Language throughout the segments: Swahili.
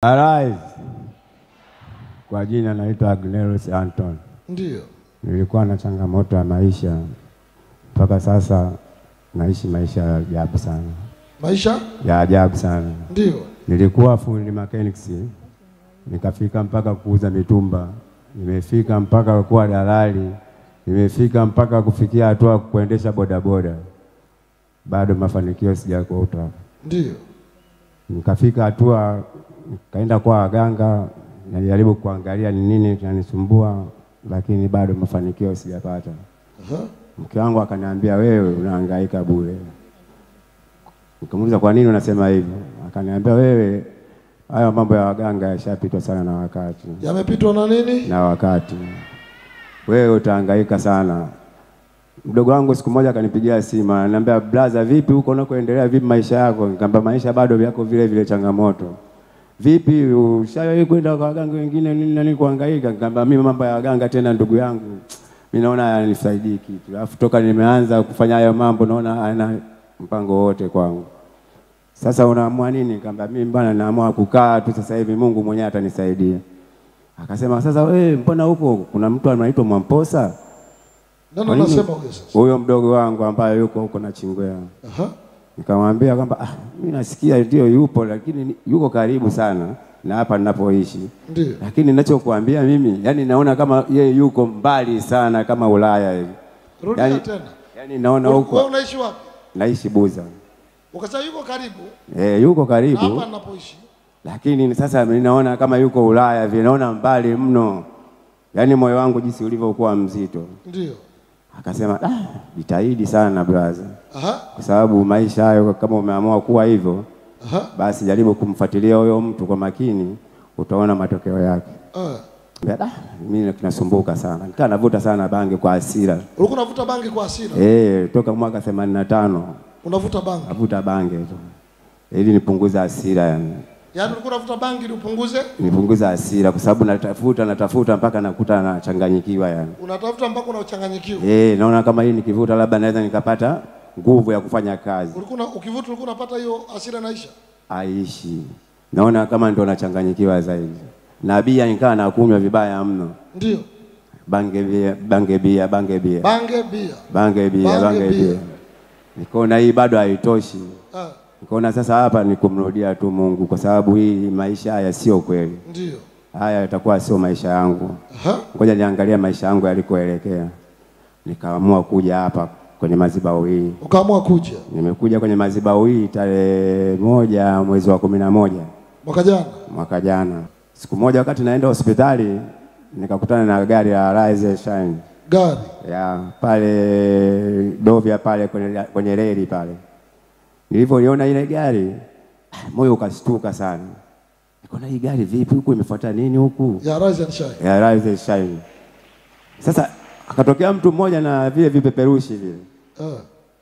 Arise. Kwa jina naitwa Agnelos Anton. Ndio. Nilikuwa na changamoto ya maisha. Mpaka sasa naishi maisha ya ajabu sana. Maisha? Ya ajabu sana. Ndio. Nilikuwa fundi mechanics. Nikafika mpaka kuuza mitumba. Nimefika mpaka kuwa dalali. Nimefika mpaka kufikia hatua kuendesha bodaboda. Bado mafanikio sijakuta. Ndio. Nikafika hatua nikaenda kwa waganga, najaribu kuangalia ni nini kinanisumbua, lakini bado mafanikio sijapata. Mke wangu akaniambia wewe unahangaika bure. Nikamuuliza kwa nini unasema hivyo? Akaniambia wewe hayo mambo ya waganga yashapitwa sana na wakati. Yamepitwa na nini? Na wakati. Wewe utahangaika sana. Mdogo wangu siku moja akanipigia simu, ananiambia brother, vipi huko unakoendelea, vipi maisha yako? Nikamwambia maisha bado yako vile vile changamoto. Vipi ushawahi kwenda kwa waganga wengine nini na nini kuhangaika? Nikamwambia mimi mambo ya waganga tena ndugu yangu, mimi naona hayanisaidii kitu. Alafu toka nimeanza kufanya hayo mambo naona hana mpango wote kwangu. Sasa unaamua nini? Nikamwambia mimi bwana naamua kukaa tu sasa hivi, Mungu mwenyewe atanisaidia. Akasema sasa wewe mbona huko kuna mtu anaitwa Mwamposa? Nani anasema huyo sasa? Huyo mdogo wangu ambaye yuko huko na Chingwea. Aha. Nikamwambia kwamba mimi nasikia ndio yupo, lakini yuko karibu sana na hapa ninapoishi. Ndio. Lakini ninachokuambia mimi, yani naona kama yeye yuko mbali sana kama Ulaya hivi. Rudia yani, tena. Yani naona huko. Wewe unaishi wapi? Naishi Buza. Ukasema yuko karibu? Eh, yuko karibu. Hapa ninapoishi. Lakini sasa mimi naona kama yuko Ulaya hivi, naona mbali mno. Yani moyo wangu jinsi ulivyokuwa mzito. Ndio. Akasema jitahidi sana brother. Aha. Kwa sababu maisha hayo kama umeamua kuwa hivyo, basi jaribu kumfuatilia huyo mtu kwa makini, utaona matokeo yake. Mimi nasumbuka sana. Nikaa navuta sana bangi kwa hasira. Ulikuwa unavuta bangi kwa hasira? Eh, toka mwaka 85. Unavuta bangi? Navuta bangi tu. Ili nipunguze hasira yani. Yaani ulikuwa unavuta bangi ili upunguze? Nipunguze hasira kwa sababu natafuta mpaka nakuta nachanganyikiwa yani. Unatafuta mpaka unachanganyikiwa? Eh, naona kama hii nikivuta labda naweza nikapata nguvu ya kufanya kazi. Ulikuwa ukivuta ulikuwa unapata hiyo hasira naisha? Aishi. Naona kama ndio nachanganyikiwa zaidi. Na bia nikawa nakunywa vibaya mno. Ndio. Bange bia, bange bia, bange bia. Bange bia. Bange bia, bange bia. Nikaona hii bado haitoshi. Nikaona sasa hapa ni kumrudia tu Mungu kwa sababu hii maisha haya sio kweli. Ndio. Haya yatakuwa sio maisha yangu. Ngoja niangalie maisha yangu yalikoelekea. Nikaamua kuja hapa kwenye madhabahu hii. Ukaamua kuja? Nimekuja kwenye madhabahu hii tarehe 1 mwezi wa 11. Mwaka jana? Mwaka jana. Siku moja wakati naenda hospitali nikakutana na gari la Rise and Shine. Gari? Ya, pale Dovya pale kwenye reli pale. Nilipoiona ile gari, moyo ukashtuka sana. Nikaona hii gari vipi huku imefuata nini huku? Ya Rise and Shine. Ya Rise and Shine. Sasa akatokea mtu mmoja na vile vipeperushi vile.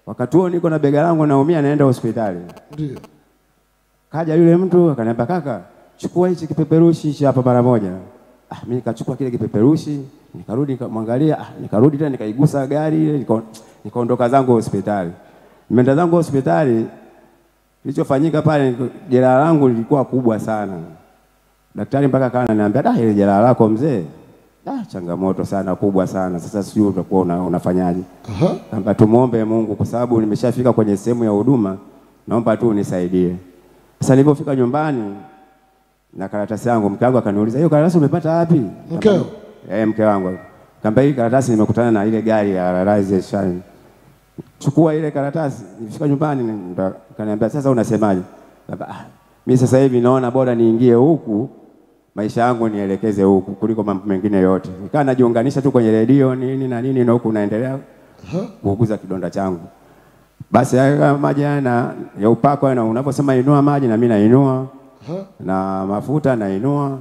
Wakati huo niko na bega langu naumia naenda hospitali. Ndio. Kaja yule mtu akaniambia kaka, chukua hichi kipeperushi hichi hapa mara moja. Mimi nikachukua kile kipeperushi, nikarudi nikamwangalia, nikarudi tena nikaigusa gari ile, nikaondoka zangu hospitali. Nimeenda zangu hospitali, kilichofanyika pale jeraha langu lilikuwa kubwa sana. Daktari mpaka akawa ananiambia, ile jeraha lako mzee, changamoto sana kubwa sana. Sasa sijui utakuwa unafanyaje. Naomba tumuombe Mungu kwa sababu nimeshafika kwenye sehemu ya huduma, naomba tu unisaidie. Sasa nilipofika nyumbani na karatasi yangu, mke wangu akaniuliza, "Hiyo karatasi umepata wapi?" Mkeo? Eh, mke wangu. Nikamwambia hii karatasi nimekutana na ile gari ya Rise and Shine. Chukua ile karatasi. Nilifika nyumbani akaniambia sasa unasemaje? Nikamwambia mimi sasa hivi naona bora niingie huku, maisha yangu nielekeze huku kuliko mambo mengine yote. Nikaa najiunganisha tu kwenye redio nini na nini na huku naendelea kuuguza kidonda changu. Basi haya maji na ya upako na unaposema inua maji na mimi nainua. Na mafuta nainua.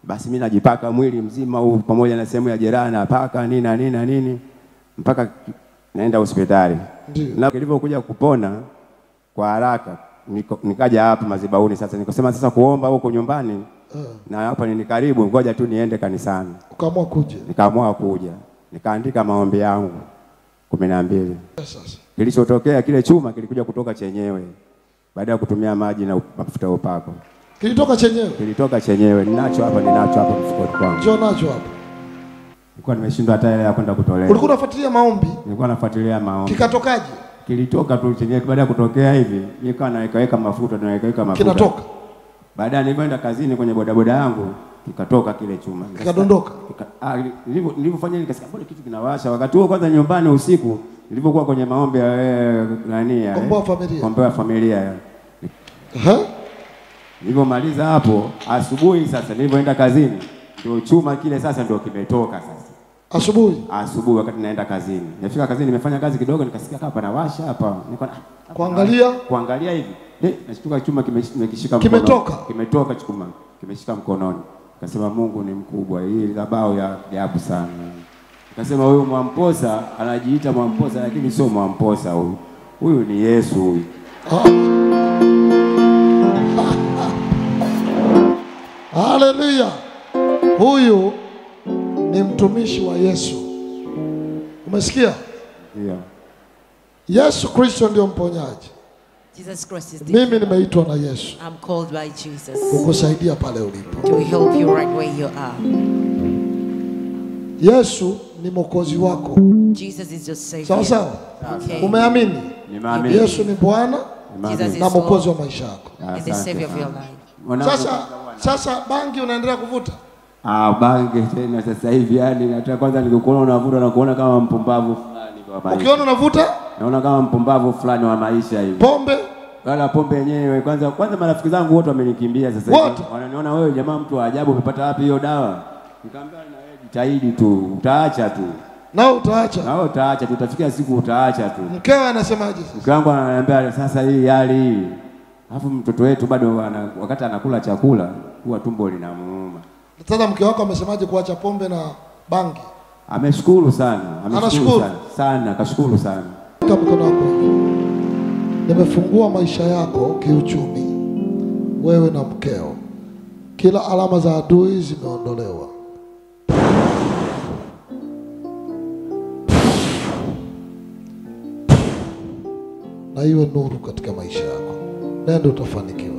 Basi mimi najipaka mwili mzima huu pamoja na sehemu ya jeraha na paka nini na nini na nini mpaka naenda hospitali. Na nilipokuja kupona kwa haraka nikaja hapa madhabahuni sasa nikasema sasa kuomba huko nyumbani na hapa ni karibu, ngoja tu niende kanisani. Ukaamua kuja? Nikaamua kuja. Nikaandika maombi yangu 12. Sasa kilichotokea kile chuma kilikuja kutoka chenyewe baada ya kutumia maji na mafuta ya upako. Kilitoka chenyewe? Kilitoka chenyewe. Ninacho hapa, ninacho hapa mfukoni kwangu. Njoo nacho hapa. Nilikuwa nimeshindwa hata ile ya kwenda kutolea. Ulikuwa unafuatilia maombi? Nilikuwa nafuatilia maombi. Kikatokaje? Kilitoka tu chenyewe. Baada ya kutokea hivi, nikawa naweka mafuta, naweka mafuta. Kinatoka. Baadaye nilipoenda kazini kwenye bodaboda yangu, kikatoka kile chuma. Kikadondoka. Nilivyofanya nikasikia mbona kitu kinawasha. Wakati huo kwanza nyumbani usiku nilipokuwa kwenye maombi ya nani ya komboa familia. Komboa familia. Nilipomaliza hapo asubuhi sasa nilipoenda kazini ndio chuma kile sasa ndio kimetoka sasa. Asubuhi. Asubuhi wakati naenda kazini. Nifika kazini nimefanya kazi kidogo nikasikia kama panawasha hapa. Niko kuangalia hivi. Nashtuka chuma kimeshika mkononi. Kimetoka. Kimetoka chuma. Kimeshika mkononi. Nikasema Mungu ni mkubwa, hii dhabao ya ajabu sana. Nikasema huyu Mwamposa anajiita Mwamposa lakini sio Mwamposa huyu. Huyu ni Yesu huyu. Haleluya. Huyu ni mtumishi wa Yesu. Umesikia? Ndio. Yesu Kristo ndio mponyaji. Jesus Christ is the Mimi nimeitwa na Yesu. I'm called by Jesus. Kukusaidia pale ulipo. To help you right where you are. Yesu ni mwokozi wako. Jesus is your savior. Sawa sawa. Okay. Umeamini? Nimeamini. Yesu ni Bwana na mwokozi wa maisha yako. Is the savior of your life. Sasa bangi unaendelea kuvuta? Bangi tena sasa hivi yani nataka kwanza nikikuona unavuta na kuona kama mpumbavu fulani kwa maisha. Ukiona unavuta? Naona kama mpumbavu fulani wa maisha hivi. Pombe? Wala pombe yenyewe kwanza marafiki zangu wote wamenikimbia sasa hivi. Wananiona wewe jamaa mtu wa ajabu umepata wapi hiyo dawa? Nikamwambia na wewe jitahidi tu, utaacha tu. Na utaacha. Na utaacha tu, utafikia siku utaacha tu. Mkewe anasemaje sasa? Mke wangu ananiambia sasa hii hali hii. Alafu mtoto wetu bado wakati anakula chakula huwa tumbo linamuuma. Sasa mke wako amesemaje kuacha pombe na bangi? Ameshukuru sana, ameshukuru sana. Sana, kashukuru sana. Mkono wako. Nimefungua maisha yako kiuchumi. Wewe na mkeo. Kila alama za adui zimeondolewa. Na iwe nuru katika maisha yako. Nenda utafanikiwa.